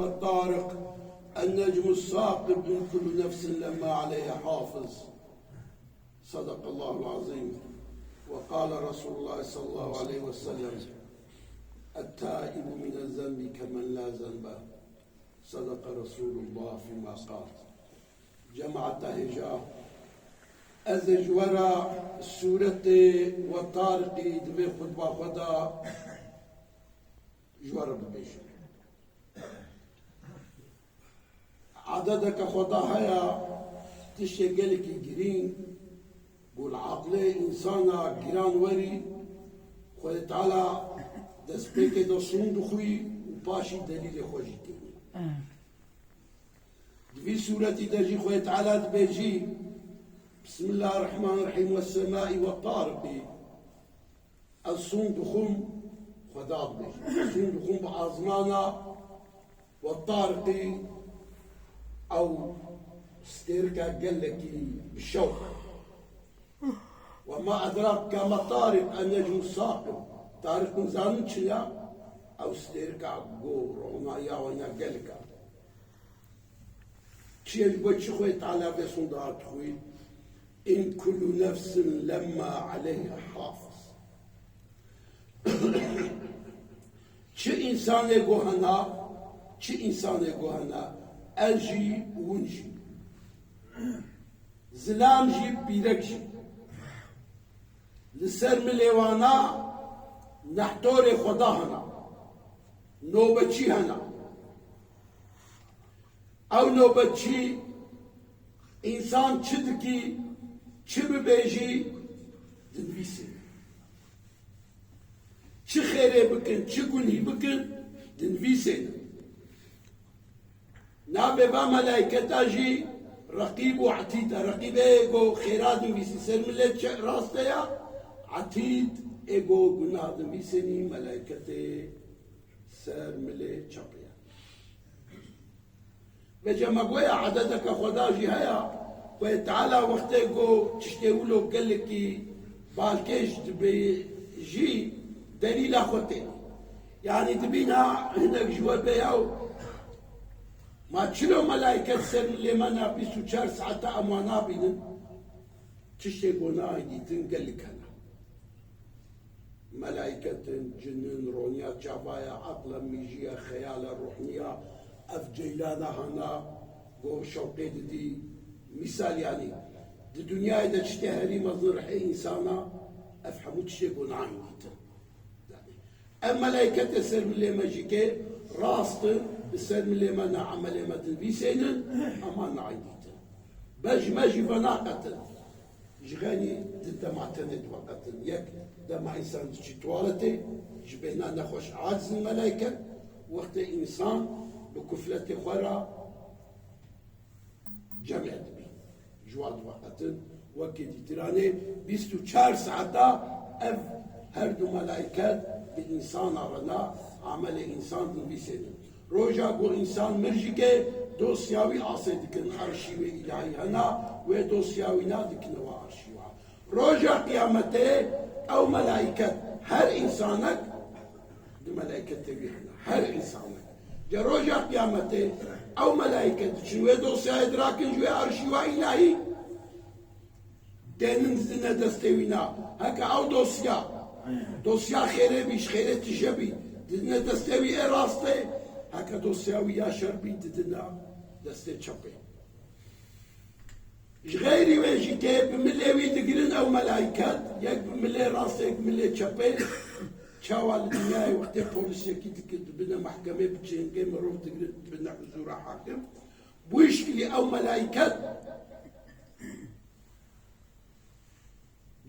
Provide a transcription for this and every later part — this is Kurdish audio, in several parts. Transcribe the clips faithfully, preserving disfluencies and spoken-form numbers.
والطارق، النجم الثاقب، إن كل نفس لما عليها حافظ. صدق الله العظيم. وقال رسول الله صلى الله عليه وسلم: التائب من الذنب كمن لا ذنب. صدق رسول الله فيما قال. Cemaeta hêja, ez ê ji we re sûretê We Tariqî di vê xutba xwe de ji we re bibêjim. Adeteke xwe de heye, tiştê gelekî girîng, ku li aqlê însana giran werî, Xwedê Teala destpêkê de sûn dixwî û paşî delîlê xwe jî tênî. Di vî sûretî de jî Xwedê Teala dibêjî: Bismillahirrahmanirrahîm, Wessemai wettariqî. Ez sûn dixwim, Xweda dibêje. Ez sûn dixwim bi azmana, Wettariqî, ew stêrka gelekî bi şewq. Wema edrak ke me tariq, ennecmu saqib. Tariq, hûn zanin çi ya? Ew stêrka ku ronaya wina gelek e. Çi ye, ji bo çi Xwedê Teala vê sûnda hat xwî? In kullu nefsin lemma aleyha hafiz. Çi însanê ku hena, çi însanê ku hena, ez jî, hûn jî. Zilam jî, pîrek jî. Li ser milê wana nehtorê Xweda hena. Nobetçî hena. Ew nobetçî, însan çi dikî, çi bibêjî, dinivîsî. Çi xêrê bikin, çi gunî bikin, dinivîsênin. Navê va melayketa jî Reqîb û Etîd e. Reqîb ê ku xêra dinivîsî, ser milê çe-, rastê ya. Etîd ê ku gunah dinivîsênî, melayketê ser milê çepê ya. Vêca me goya edeteke Xweda jî heye, Xwedê Teala wextê ku tiştê wilo gelekî balkêş dibe jî delîla xwe tê. Yanî dibîna hinek ji we bê ew. Ma çilo melayket ser milê me na bîst û çar saeta em wan nabînin? Tiştê ku nayê dîtin gelek hene. Melayketin, cinin, roniya çavaya, aqla, mîjiya, xeyala, ruhniya, ev ceylana hana, go şewqê didî. Mîsal yanî, di dinyayê de tiştê herî mezin rihê însana, ev hemû tiştê ku nayên dîtin. Yanî, ev melayketê ser milê me jî ke rast in, li ser milê me na emelê me dinivîsênin, ema nayên dîtin. Bej me jî venaqetin. Ji xeynî di dema tenê diveqetin. Yek dema însan diçî tuwaletê, ji bêhna nexweş aciz in melayket, wextê însan bi kufletê xwe re cemê dibî. Ji wan diveqetin, wekî dîtiranê bîst û çar saeta ev her du melayket bi însana re na amelê însan dinivîsênin. Roja ku însan mir jî ke dosya wî asê dikin arşîvê îlahî hena, wê dosya wî na dikine wa arşîva. Roja qiyametê ew melayket her însanek di melayketê wî hene. Her însanek. Ca roja qiyametê ew melayket diçin wê dosyayê dirakin ji wê arşîva îlahî. Tênin didine destê wî na. Heke ew dosya, dosya xêrê bî, ji xêrê tije bî, didine destê wî ê rastê, heke dosya wî ya şer bî, didine destê çepê. Ji xeyrî wê jî tê bi milê wî digirin ew melayket, yek bi milê rastê, yek bi milê çepê. Çawa li dinyayê wextê polîs yekî dikir dibine mehkemê, bi çêngê mirov digirin dibine huzûra hakim. Bu şikilî ew melayket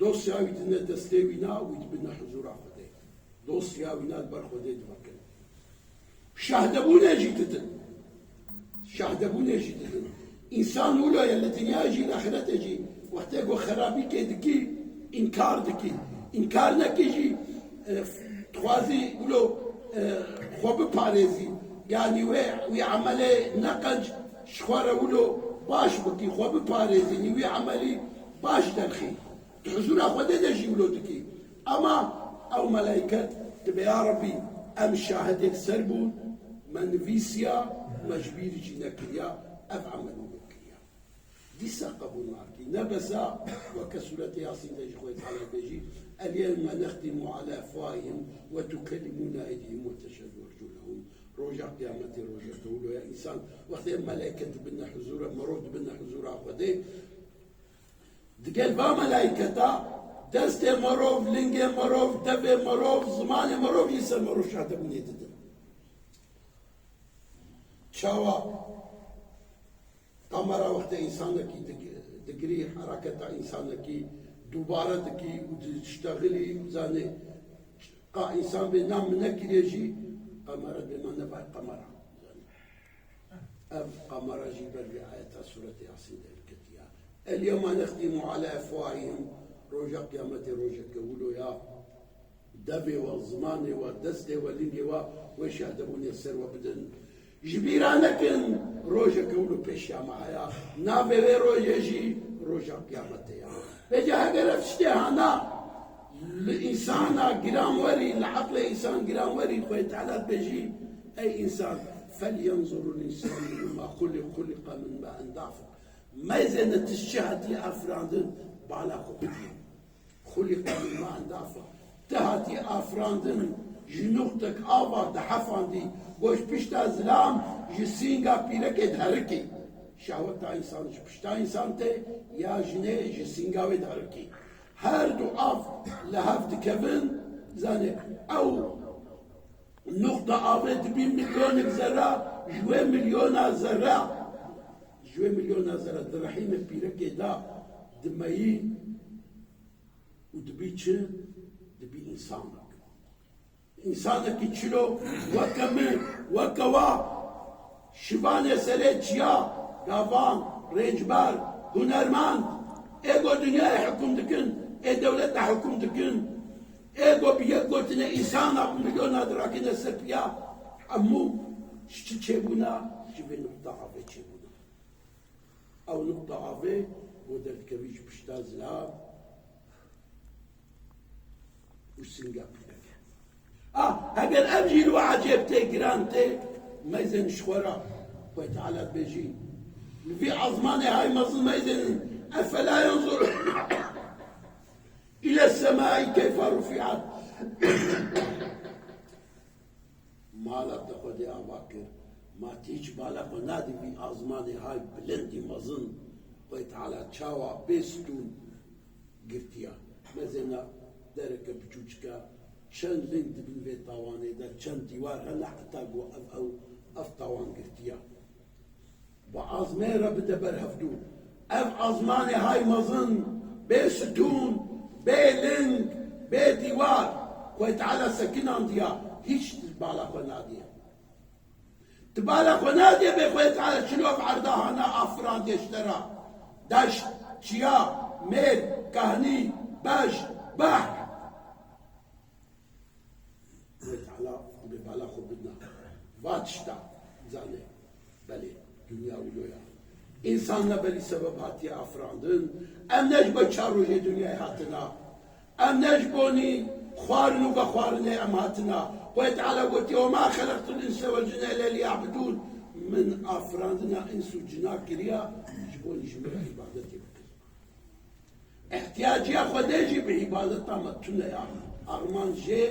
Dosya wî dine destê wî na, wî dibine huzûra Xwedê. Dosya wî na li ber Xwedê divekin. Şahdebûnê jî didin. Şahdebûnê jî didin. Însan wilo ye li dinya jî, li axirete jî. Wextê ku xerabîkê dikî, înkar dikî. Înkar nekî jî, e, dixwazî wilo, e, xwe biparêzî. Yanî wê, wî emelê neqenc ji xwe re wilo baş bikî, xwe biparêzînî, wî emelî baş derxî. Di huzûra Xwedê de jî wilo dikî. Ema ew melayket dibe, ya Rebbî, em şahidê li ser bûn, Me nivîsiya, me ji bîr jî nekiriya, ev emel û min kiriya. Dîsa qebûl nakî. Ne besa, weke sûretê Yasîn de ji Xwedê Teala dibêjî, "El-yewme nextimu ala efwahihim ve tukellimuna eydihim ve teşhedu erculehum." Roja Qiyametê, roja kewilo ya însan, wextê em meleke dibine huzûra, merov dibine huzûra Xwedê, digel va melaîketa, destê merov, lingê merov, devê merov, zimanê merov, lîser merov şahidebûnê didin. Çawa kamera wextê însanekî dig-, digirî, hereketa însanekî dubare dikî û diştexilî û zanê, qa însan bê nam min nekiriye jî, kamera dê ma nebay kamera. Ev kamera jî ber vê ayeta sûretê Yasîn de hilketiya. "El-yewme nextimu ala efwahihim", roja Qiyametê, roja kewilo ya. Devê we, zimanê we, destê we, lingê we, wê şahidebûnê ser we bidin. Ji bîra nekin, rojeke wilo pêşiya me heye. Navê wê rojê jî roja Qiyametê ya. Vêca heger ev tiştê hana li însana giranwerî, li eqlê însan giranwerî, Xwedê Teala dibêjî, ey însan, "Fel yenzurul însanu lima xuliq, xuliqa min main dafiq." Meyzêne tu ji çi hatî afirandin, bala xwe bidî. Xuliqa min main dafiq. Tu hatî afirandin ji nuqtek ava dihefandî, got ji pişta zilam ji sînga pîrekê diherikî. Şehweta însan ji pişta însan tê, ya jinê ji sînga wê diherikî. Her du av li hev dikevin, zanê ew nuqta avê dibî milyonek zerra, ji wê milyona zerra, ji wê milyona zerra di rehîmê pîrekê de dimeyî. Û dibî çi? Dibî însanek. Însanekî çilo weke min, weke wa, şivanê serê çiya, gavan, rêncber, hunermend, ê go dinyayê hukûm dikin, ê dewleta hukûm dikin, ê go bi yek gotinê însana bi milyona dirakine ser piya, hemû ji çi çêbûna? Ji vê nuqta avê çêbûna. Ew nuqta avê ku derdikevî ji pişta zilam û singa pîrek. Ah, heger ev jî li we ecêb tê, giran tê, meyzên ji xwe re. Xwedê Teala dibêjî, li vî ezmanê hay mezin meyzên, "Efela yenzurûne îles semai keyfe rufiat." Mala te Xwedê ava kir. Ma tu hiç bala xwe nadî vî azmanê hay bilindî mezin. Xwedê Teala çawa bê stûn girtiya. Mezêna dereke biçûçika, çend ling di bin vê tawanê de, çend dîwar hene heta ku ev, ew, ev tawan girtiya. Bi azmê re bide ber hevdû. Ev azmanê hay mezin, bê stûn, bê ling, bê dîwar, Xwedê Teala sekinandiya, hîç tu bala xwe nadiye. Tu bala xwe nadiye bê Xwedê Teala çilo ev erda hana afirandiye ji te re. Deşt, çiya, mêr, kahnî, bej, behr. Xwedê Teala dibê bala xwe bidina. Va tişta zane. Belê, dinya wilo ya. Însan ne belî sebeb hatiye afirandin. Em ne ji bo çar rojê dinyayê hatina. Em ne ji bonî xwarin û vexwarinê em hatina. Xwedê Teala gotiye, "Ve ma xelaqtul înse vel cinne illa liya'budûn." Min afirandina îns û cina kiriya, ji bonî ji min re îbadetê bikin. Îhtiyaciya Xwedê jî bi îbadeta me tune ya. Armanc jê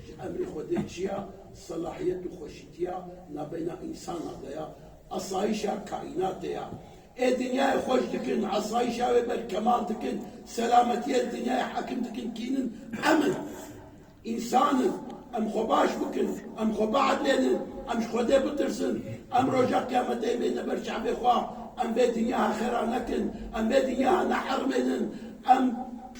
ji emrê Xwedê çi ya, selahiyet û xweşîtiya nabeyna însana de ya, asayîşa kaînatê ya. Ê dinyayê xweş dikin, asayîşa wê berkemal dikin, selametiyê dinyayê hekim dikin, kînin em in. Însan in, em xwe baş bikin, em xwe biedlênin, em ji Xwedê bitirsin, em roja Qiyametê bêne ber çavê xwe, em vê dinya xera nekin, em vê dinya nehermênin, em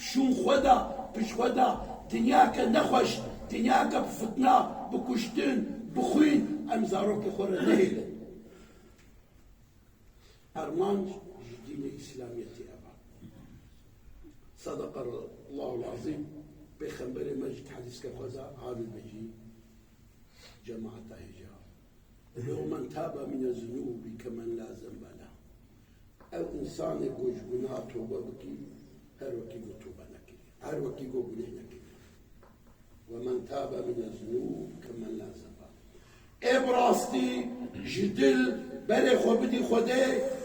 şûn xwe de, pişt xwe de, dinyake nexweş, dinyake bi fitna, bi kuştin, bi xwîn, em zarokê xwe re nehêlin. Armanc ji dînê Îslamiyetê ev e. Sadaqallahul azîm, Pêxemberê me jî di hedîske xwe de ha dibêjî, cemaeta hêja, "Ve men tabe mine zunubi kemen la zenbe leh." Ew însanê ku ji gunaha tobe bikî, her wekî ku tobe nekiriye, her wekî ku guneh nekiriye. "Ve men tabe mine zunûb kemen la zenbe." Ê bi rastî ji dil berê xwe bidî Xwedê,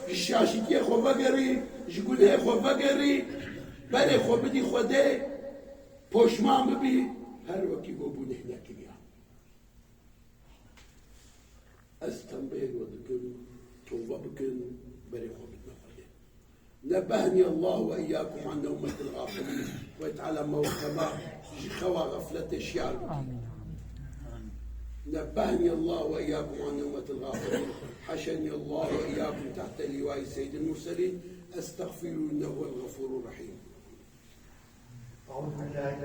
ji şaşîtiyê xwe vegerî, ji gunehê xwe vegerî, berê xwe bidî Xwedê, poşman bibî, her wekî ku bûneh nekiriya. Ez tembêhê we dikim, tobe bikin, berê xwe bidine Xwedê. نبهني الله وإياكم عن نومة الغافلين. Xwedê Teala me û hema ji xewa xefletê şiyar bike. آمين. نبهني الله وإياكم عن نومة الغافلين. حشرني الله وإياكم تحت لواء سيد المرسلين. أستغفره إنه هو الغفور الرحيم. أعوذ بالله من